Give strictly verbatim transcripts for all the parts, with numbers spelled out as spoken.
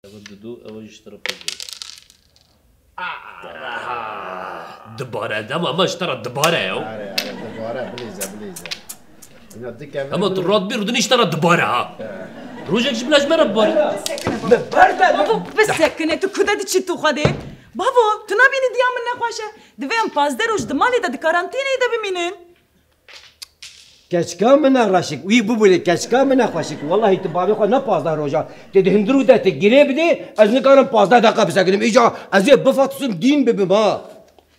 Ev didu, ev ji te re pênc. Dibare, dema me ji te re dibare ya. Are, are, dibare, bilêze, bilêze. Îna dikevin. Ama tu rat bir, din ji te re dibare ha. Rojek ji bila ji me re dibare. Bavo, bisekine, tu kude diçî tu Xwedê? Bavo, tu nabînî diya min nexweş e. Divê em pazdeh roj di malê de di karantîneyê de bimînin. Keçika min e Reşik, wî bibûrê, keçika min e Xweşik. Wellahî tu bavê xwe ne pazdeh roja. Tu di hundirû de tu girê bidê, ez nikarim pazdeh deqa bisekinim. Îca ez ê bifatisim dîn bibim ha.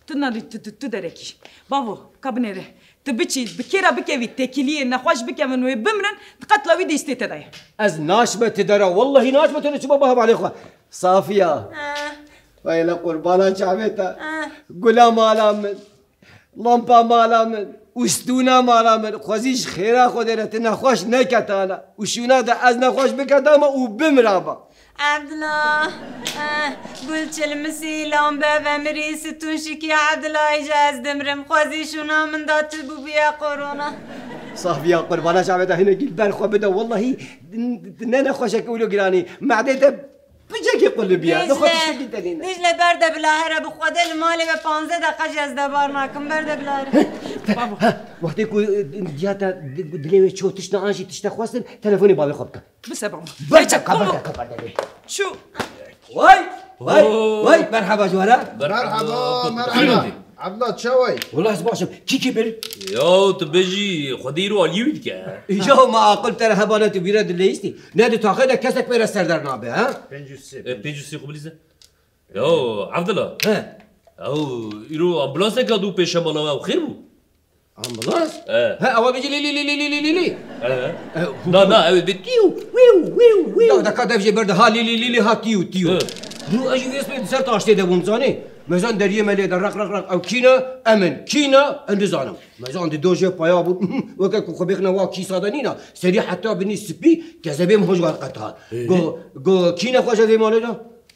Tu nadî, tu, tu, tu derekî. Bavo, ka binêre. Tu biçî, bi kê re bikevî, têkiliyê nexweş bikevin wê bimrin, di qetla wî dîstê te de ye. Ez naçime tu dera, wellahî naçime tu çima ba hevalê xwe. Safiya. Eh. Vay la qurbana çavê te. Eh. Gula mala min. Lampa mala min û stûna mala min, xwezî ji xêra Xwedê re tu nexweş neketana û şûna de ez nexweş biketama û bimiraba. Evdila, eh, gul çilmisî, lambe vemirî, stûn şikî, Evdila, îca ez dimrim. Xwezî şûna min da tu bûbûye korona. Safiya qurbana çavê te hinekî li ber xwe bide. Wellahî ne nexweşeke wilo giranî. Medê te Piçekî qulibiya, li xwe tiştekî tenîne. Dîcle, berde bila here bi Xwedê li malê ve panzdeh deqa jî ez debar nakim, berde bila here. Babo. Wextê ku, e, diya te di-, dilê wê ço tişta an jî tişta xwestin, telefonê bavê xwe bike. Bise babo. Berde, berde, berde. Çû. Vay, vay, vay, merhaba ji we re. Merhaba, merhaba. Evla, çawa yî? Wela ez baş im. Kî kî bir? Ya, tu bêjî, Xwedê îro aliyê wî dike. Ya, ma aqil te re hebane tu bîre dileyîstî. Ne di taxê de kesek pê re ser der nabe, ha? Pêncî û sê. E, pêncî û sê xwe bilîze. Ya, Evdila. He. Ew, îro ambulanseka dû pêşemala we, ew xêr bû? Ambulans? E. He, ewa bêjî lî, lî, lî. E. E, na, na, ew ê bê tîw, wîw, wîw, wîw. Ya, deka dev jê berde, ha lî, lî, lî, lî, ha tîw, tîw. E. Dû ez jî vê spê di ser taştê de bûm, zanî? Mezan deriyê me lê de req, req, req, ew kî ne? Em in. Kî ne? Ez nizanim. Mezan di dojê paya bû, weke ku xwe bêxine wa kîsa de nîna. Serî heta binî spî, kezebê min hoj wer qet hat. Go, go, kî nexweş e vê malê de?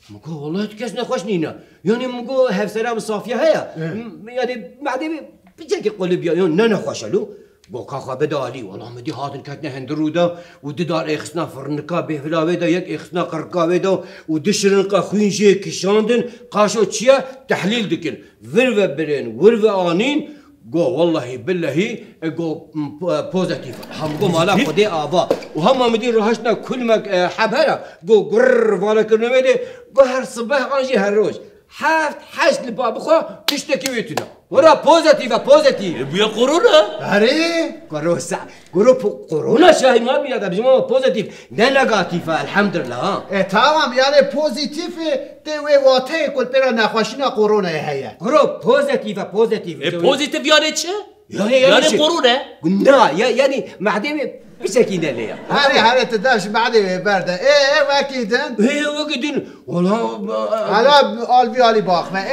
Min got, "Wellahî tu kes nexweş nîne." Yanî min got, "Hevsera min Safiye heye?" Hı. M-, yanî madê min piçekî qulib ya, yanî ne nexweş e lo. Got, "Ka xwe bide alî." Wela min dî hatin ketine hundirû de û di dar êxistina firnika bêvila wê de, yek êxistina qirika wê de û di şirinqa xwîn jê kişandin, qaşo çi ye, tehlîl dikin. Vir ve birên, wir ve anîn, Go, wellahî, billehî, e, go, m, po-, e, pozitîf. Hem go mala Xwedê ava. Û hema min dî rahaştina kulmek, e, heb hera. Go, gurr, vana kirine wê dê. Go, her sibeh an jî her roj. Heft, heşt li ba bixwe, tiştekî wê tune. Wera pozitîf e, pozitîf. E, bûye korona. Erê, korosa. Guru po-, korona şahî ma bîna da, bizim ama pozitîf. Ne negatîf e, elhamdülillah, ha. E, tamam, yani pozitîf e, tê wê wateyê ku pê re nexweşîna koronayê heye. Guru pozitîf e, pozitîf. E, pozitîf yani çi? Yani, yani Yani şey- korona? Na, ya, yani madem piçekî ne lê ya. Herê, herê, tu dev ji madê wê berde. E, e, wekî din? E, wekî din. Wala, Hala al vî alî baxme.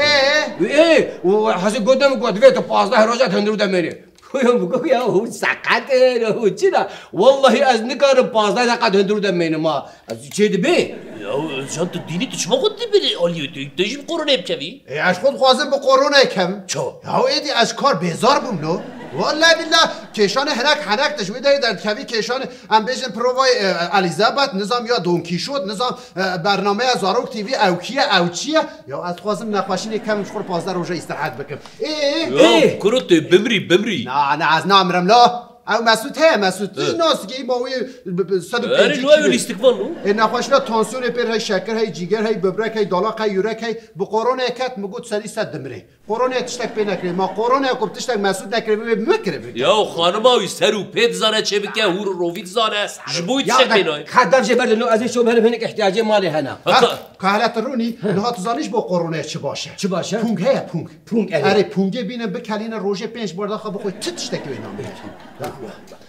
E, e. E, o hezî godem got, vê tu pazdeh roja tendirû de mêrî. Hû ya, hû seqet e, hû çi da? Wallahî ez nikarim pazdeh deqa di hundirû de mênim ha. Ez çê dibê? Ya, Özcan, tu dînî tu çima xwe dibê aliyê tu? Tu jî bi koronayê bikevî? E, ez xwe dixwazim bi koronayê kevim. Ço? Ya, êdî ez kar bêzar bûm lo. Wallahî billah, kêşanê hinek henek de ji wê derê derdikevî kêşanê, em bêjin provayê, e, Elizabeth, nizam ya Don Kîşot, nizam, e, bernameya Zarok T V, ew kî ye, ew çi ye? Ya, ez dixwazim nexweşînê kevim, ji xwe re pazdeh roja îstirahet bikim. Ê, ê, Yo, ê. Kuro tu bimrî, bimrî. Na, na, ez namirim la. Ew Mesûd heye, Mesûd. Tu Hı. Nasikî, îma wî bi, bi, sed û pêncî Erê, no ew kîlo. Lîstikvan lo. Ê, nexweşîna tansiyonê pê re hey şeker, hey cîger, hey böbrek, hey dalaq, hey yürek, hey bi koronaya ket, mi got serî sed dimirê. Koronaya tiştek pê nekirê. Ma koronaya ku bi tiştek Mesûd nekirê, bibê min kirê bike. Ya xanima wî ser û pê dizane çê bike, hûr û rovî dizane. Ji bo wî Ya tiştek da pê nayê. Ka dev jê berdin, no ez ê şom herim hinek ihtiyacê malê hena. Ha, Ka-, ka- Kahlet Rûnî, niha tu zanî ji bo koronaya çi baş e? Çi baş e? Pûng heye, pûng. Pûng, erê. Erê, pûngê bîne bikelîne rojê pênc bardaxa bixwe, ti tiştekî wê namîne.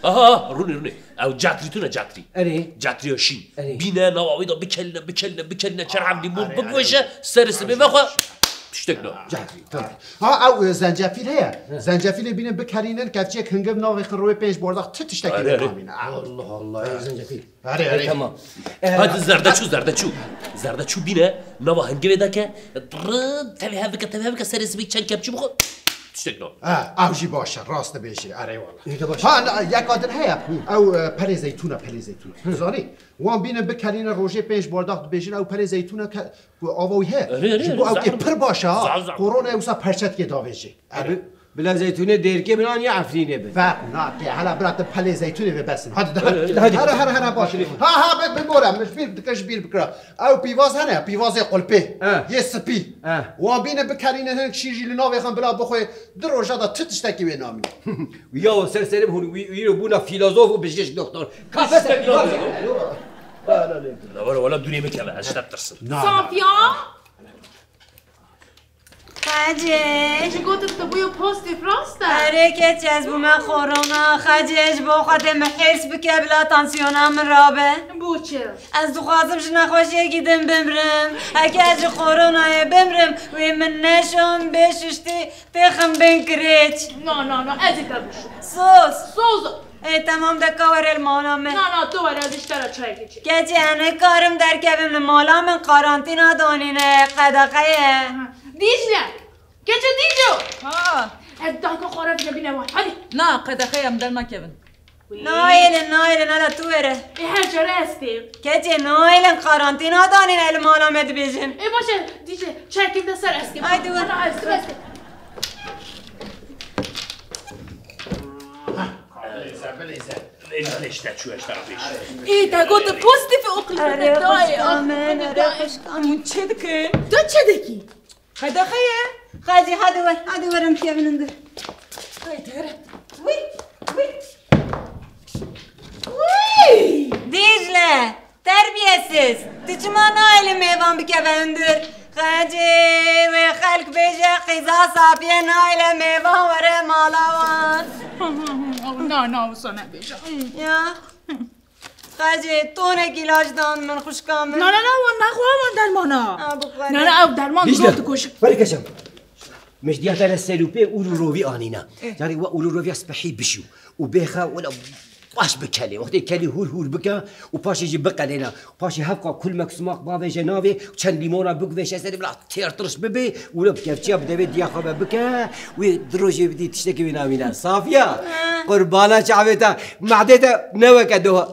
Aha, aha, Rûnî, Rûnî. Ew catrî tune, catrî. Erê. Catriya şîn. Erê. Bîne, nava wê de bikelîne, bikelîne, bikelîne, çerhev lîmon Erê, bigueşe, erê. Serê sibê vexwe, tiştek na. Catrî, tamam. Ha, ew, e, zencefîl heye. He. Zencefîlê bîne bikelînin, kevçiyek hingiv navêxin rûyê pênc bardax, ti tiştekî Erê, wê erê. namîne. Allah Allah, ew zencefîl. Erê, erê. Tamam. E, Hadi zerdeçû, zerdeçû. Zerdeçû bîne, nava hingivê de ke, rın, tevî hev bike, tevî hev bike, serê sibê çend kepçî bixwe. Tiştek nabî. Ha, ew jî baş e, rast dibêjî, erê wala. Ê, de baş e. Ha, na, yeka din heye. Hı. Ew, e, pelê zeytûn e, pelê zeytûn. Hı. Zanî, wan bînin bikerîne rojê pênc bardak dibêjin, ew pelê zeytûn e ke, ku ava wî heye. Erê, erê, Ji bo ew zehf kê e. Pir baş e, ha. Zehf, zehf. Korona wisa perçetkê davêjê. Erê. Erê. Bila zeytûnê dêrkê bin an ya Efrînê bin? Ferq nake, hela bira tu pelê zeytûnê ve besin. Hadi, hadi. Hadi, hadi. Here, here, here, baş. Hadi. Ha, ha, be, bibore, min ji bîr dikir, ji bîr bikira. Ew pîvaz hene, pîvazê qulpê. He. Yê spî. He. Wan bîne bikerîne, hinek şîr jî li navê xwe bila bixwe, di roja de ti tiştekî wê namîne. Ya o ser serim hûn, wî, wî bûna filozof û bijîşk doktor. Kafe. Tiştek yok. La wala, wala, durê min keve, ez ji te ditirsim. Na, na. Safiya? Xecê. Ji gotin tu bûyî pozitif, rast e? Erê keç, ez bûme korona. Xecê, ji bo Xwedê min hêrs bike, bila tansiyona min rabe. Bo çi? Ez dixwazim ji nexweşiyekî din bimrim. Heke ez ji koronayê bimrim, wê min neşon bê şiştî têxim bin kirêç. Na, na, na, ez ê te bişim. Soz. Soz. Ê, temam de ka were li mala min. Na, na, tu were, ez ji te re çayekê çêkim. Keçê, ez nikarim derkevim, li mala min karantîna danîne, qedexe ye. Dîcle! Keçê Dîcle! Ha. Ez dayika xwe re bîne, bîne wan. Hadi. Na, qedexe ye, em dernakevin. Nayêlin, nayêlin, hele tu were. Ê, her care ez têm. Keçê, nayêlin, karantîna danîne, li mala me dibêjin. Ê, baş e, Dîcle, çayekê bide ser, ez kêm. Haydi were. Ana, ez, ez kêm. Bilêze, bilêze. Vê ji lêşte çû, ez te re bêjim. Ê, te got pozitif û qîfete dayê. Erê xwişka min, erê xwişka min. Hûn çi dikin? Tu çi dikî? Qedexe ye. Xecê, hadi wer, hadi wer em kevin hundir. Haydi here. Wî, wî. Wî! Dîcle! Terbiyesiz! Tu çima nayê li mêvan bikeve hundir? Xecê, wê xelk bêje qîza Safiye nayê li mêvan were mala wan. Na, na, wisa nebêje. Ya. Xecê, tonek îlaç dan min, xwişka min. Na, na, na, wan nexwe, wan dermana. Ha, bixwe. Na, na, ew derman Dîcle, zor dikoşe. Were keçem. Min ji diya te re serûpê ûr û rovî anîne. Eh. Carê we ûr û roviya spehî bişû û bêxe wela baş bikelê. Wextê kelî hûr hûr bike û paşê jî biqelêne. Paşê hevqa kulmek sumaq bavêje navê, çend lîmona biguvêje serê bila têr tirş bibê û wela bi kevçiya bi devê diya xwe ve bike. Wê di rojê bidî tiştekî wê namîne. Safiya, ha, qurbana çavê te, medê te ne weke doha.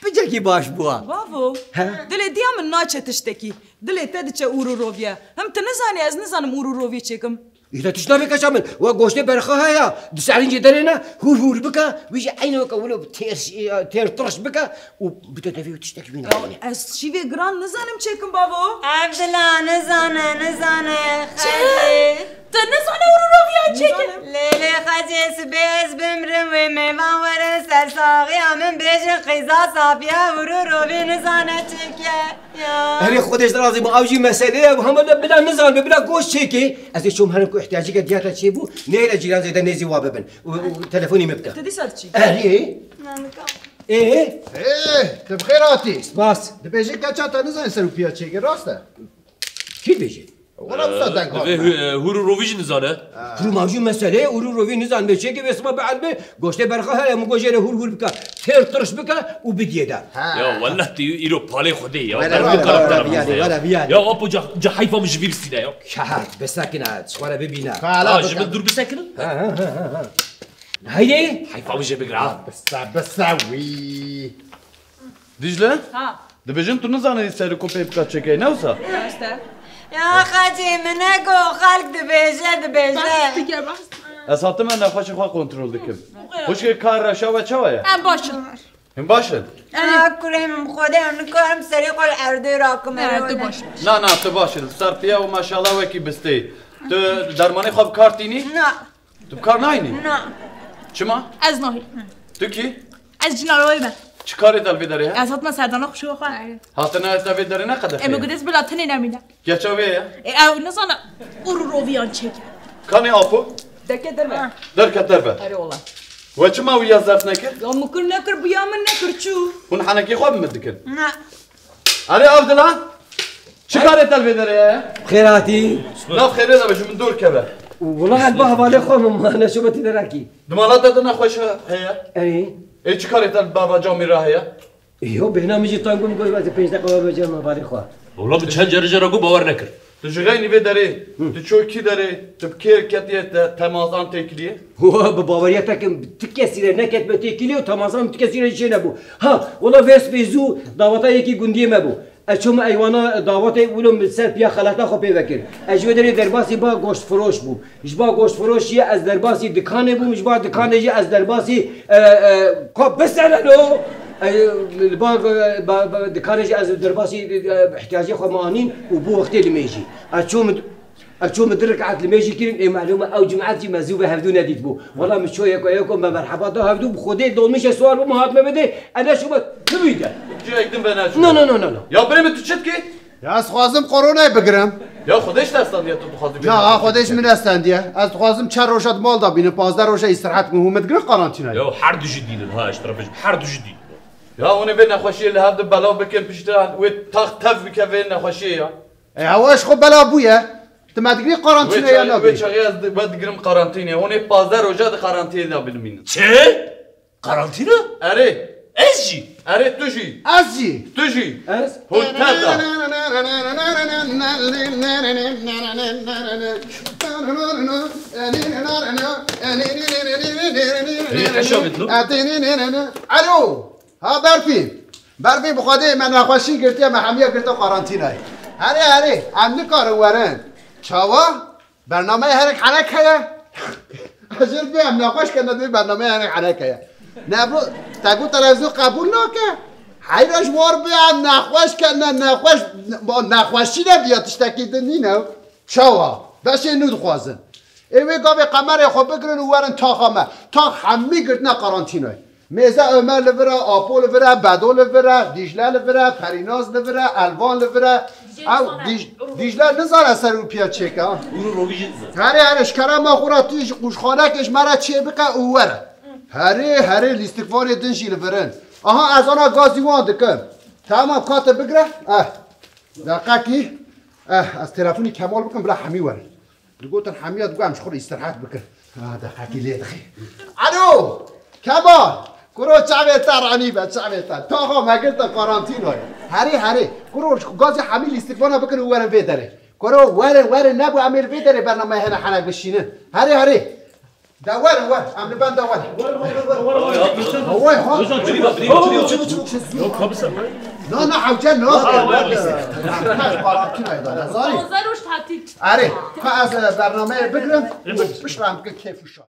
Piçekî baş bûa. Bavo, he? Dilê diya min naçe tiştekî. Dilê te diçe ûr û roviye. Hem tu nizanî ez nizanim ûr û roviyê çêkim. Îta tişt nabê keça min. Wa goştê berxa heye. Di serîncê derê ne hûr hûr bike. Wî jî eynî weke wilo têr, têr tirş bike û bide devê wî tiştekî wî nayêne. Ya ez şîvê giran nizanim çêkim bavo. Evdila nizane, nizane. Çi? Xelkê. Tu nizane ûr û roviya çêke? Lê lê Xecê, sibê ez bimrim, wê mêvan werin ser saxiya min bêjin qîza Safiye ûr û rovî nizane çêke. Ya. Erê Xwedê ji te razî bo, ew jî mesele ye, hema de bila nizanbe, bila goş çêke. Ez ê çûm herin ku ihtiyacîke diya te çêbû, nehêle cîran zêde nêzî wa bibin. Û, û telefonî min bike. Tu dîsa diçî? Erê. Nanika. Ê? Ê, tu bi xêr hatî. Spas. Dibêjin keça te nizane ser û piya çêke, rast e? Kî dibêje? Wala wisa deng hatine. Divê hû-, hûr û rovî jî nizane. Kurû mavjû meseleyê ûr û rovî nizan bê çêkê vê siba bielbê goştê berxa heye min got jê re hûr hûr bike. Têr tirş bike û bidiyê de. Ha. Ya wellah tu îro palê Xwedê ya. Wele, wele, wele, wele, wele, wele. Ya apo ca, ca heyfa min ji vî bistîne ya. Şeher, bisekine, ji xwe re bibîne. Ha, ji min dûr bisekinin. Ha, ha, ha, ha, ha. Haydi. Heyfa min jê bigire ha. Bise, bise wî. Dicle? Ha. Dibêjin tu nizanî serokopê bika çêkey, ne wisa? Rast e. Ya Xecê, min ne got, xelk dibêje, dibêje. Bes dike, bes. Ez hatime nexweşê xwe kontrol dikim. Xwişkê ka reşa we çawa ye? Em baş in. Him baş in? Ha, kurê min, Xwedê, em nikarim serê xwe li erdê rakim. Ne, tu baş in. Na, na, tu baş in. Ser piya û maşallah wekî bistê. Tu dermanê xwe bi kar tînî? Na. Tu bi kar nayînî? Na. Çima? Ez nahî. Tu kî? Ez cinaroyê me. Çi karê te li vê derê he? Ez hatime serdana xweşiya xwe. Hatine te vê derê ne qedexe ye? Em ê gudez bila tenê nemîne. Geça vê ye? E, ew nizane ûr û roviyan çêke. Kanê apo? Deke derve. Derket derve. Erê wala. We çima wî ya zeft nekir? Ya min kir nekir, bi ya min nekir çû. Hûn henekê xwe bi min dikin? Na. Erê Evdila, çi karê te li vê derê ye? Xêr hatî. Nav xêrê de be, ji min dûr keve. Wela ez bi hevalê xwe min ma neşobetî derekî. Di mala te de nexweş heye? Erê. Ê çi karê te li bava camî re heye? Yo, bêhna min jî tang bû, min got ez ê pênc deqa we bêjim hevalê xwe. Wela min çend carê jê re got bawer nekir. Tu ji xeynî vê derê, tu ço kî derê, tu bi kê ketiye te, temazan têkiliyê? Wa, bi baweriya te kim, ti kesî re neketme têkiliyê û temazan ti kesî re jî çênebû. Ha, wela vês bê zû daweta yekî gundiyê me bû. Ez çûme eywana dawetê, wilo min ser piya xelata xwe pê vekir. Ez ji wê derê derbasî ba goştfiroş bûm. Ji ba goştfiroşiyê ez derbasî dikanê bûm, ji ba dikanê jî ez derbasî, e, e, ka bisereno. E, li ba, ba, ba, dikanê jî ez derbasî, e, ihtiyacê xwe me anîn û bû wextê limêjî. Ez çûm, ez çûm du rekat limêjî kirin, ê melûm e ew cimat jî me zû ve hevdû nedîtbû. Wela min ço yeko yeko me merheba da hevdû, bi Xwedê dolmîşê siwar bûm, hatime bidê, ez neçûme tu bî de. Cihek din ve neçûme. No, no, no, no, no. Ya birê min tu çi dikî? Ya ez dixwazim koronayê bigirim. Ya Xwedê ji te stendiye tu dixwazî bê. Na, ha, Xwedê ji min nestendiye. Ez dixwazim çend roja di mal de bînim, pazdeh roja îstirahet min hûn min digirin karantînayê. Ya her du jî dînin ha, eşref, her du jî dînin. Ya hûn ê vê nexweşiyê li hev di belav bikin, piştre wê tax tev bike vê nexweşiyê ya. E, hewa ji xwe belav bûye. Tu me digirî karantînayê ya nagirî? Wê çaxê ez di-, we digirim karantînê. Hûn ê pazdeh roja di karantînê de bilimînin. Çi? Karantîna? Erê. Ez jî? Erê, tu jî. Ez jî? Tu jî. Ez? Hûn tev de. Ê, eşa bit lo. Alo. Ha, Berfîn. Berfîn, bi Xwedê me nexweşî girtiye, me hemiye girte karantînayê. Herê, herê. Em nikarin werin. Çawa? Bernameyê herek herek heye. Ez jê dibê em nexweş kene, dibê bernameyê herek herek heye. Ne bro, te got televîzyon qebûl nake. Heyra ji war bê em nexweş kene, nexweş, nexweşî ne diya tiştekî din nîne. Çawa? Beşê nû dixwazin. Ê wê gavê qemerê xwe bigirin û werin taxa me. Tax hemî girtine karantînayê. Mêze Ömer li vir e, Apo li vir e, Bedo li vir e, Dîcle li vir e, Perînaz li vir e, Elvan li vir e. Ew Dîj-, Dîcle nizane ser û piya çêke, ha? Ûrû rovî jî dizan. Herê, herê, ji kerema xwe re tu ji qûjxanekê ji me re çê bike û were. Herê, herê, lîstikvanê din jî li vir in. Aha, ez ana gazî wan dikim. Tamam, kate bigire. Eh. Deqekî. Eh, ez telefonî Kemal bikim, bila hemî werin. Digotin hemiya digo em ji xwe re îstirahet bikin. Ha, deqekî lê dixî. Alo! Kemal! Kuro çavê te ranî be, çavê te. Taxa me girte karantînayê. Herê, herê. Kuro gazî hemî lîstikvana bikin û werin vê derê. Kuro werin, werin, nebû em ê li vê derê bernameyê hene henek bişînin. Herê, herê. De werin, werin. Em li benda werin. Haway, ha. Na, na, hewce na. Karantînayê de, zanî. Panzdeh roj tatil. Erê, ka ez, e, bernameyê bigirim. Piştre em bikin keyf û şad.